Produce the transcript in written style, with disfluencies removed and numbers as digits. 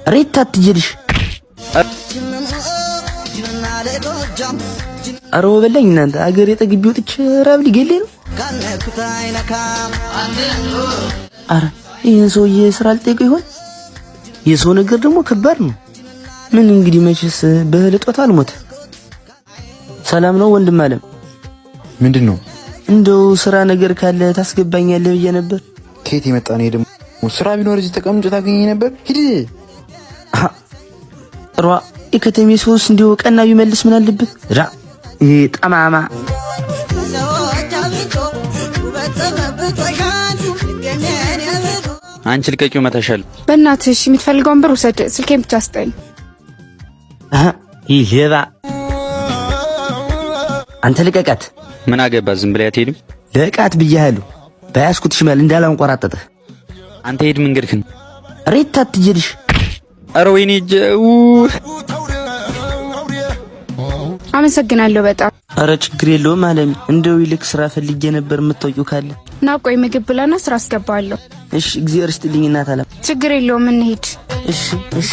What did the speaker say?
ሬታ አትጀልሽ። ኧረ በላኝ እናንተ አገር የጠግቤ ወጥቼ ራብ ሊገለኝ ነው። አረ ይህን ሰውዬ ስራ አልጠይቀው ይሆን? የሰው ነገር ደግሞ ከባድ ነው። ምን እንግዲህ መቼስ በእህል እጦት አልሞት። ሰላም ነው ወንድም አለም። ምንድን ነው? እንደው ስራ ነገር ካለ ታስገባኛለህ ብዬ ነበር። ከየት የመጣ ነው ደግሞ? ስራ ቢኖር እዚህ ተቀምጦ ታገኘኝ ነበር። ሂድ። ሯ የከተሜ ሰውስ እንዲሁ ቀና ቢመልስ ምን አለበት? ራ ይሄ ጠማማ። አንቺ ልቀቂው፣ መታሻል። በእናትሽ የምትፈልገውን ብር ውሰድ፣ ስልኬን ብቻ ስጠኝ። ይህ ሌባ። አንተ ልቀቃት። ምን አገባ? ዝም ብለህ አትሄድም? ልቀቃት ብያለሁ። በያዝኩት ሽመል እንዳላንቆራጠጥህ። አንተ ሂድ መንገድክን። ሬታ አትጀልሽ። ኧረ ወይኔ እጄ። አመሰግናለሁ በጣም። አረ ችግር የለውም አለሚ። እንደው ይልቅ ስራ ፈልጌ ነበር የምታውቂው ካለ። ና ቆይ ምግብ ብላና ስራ አስገባለሁ። እሺ፣ እግዚአብሔር ይስጥልኝ እናት አለም። ችግር የለውም እንሂድ። እሺ እሺ።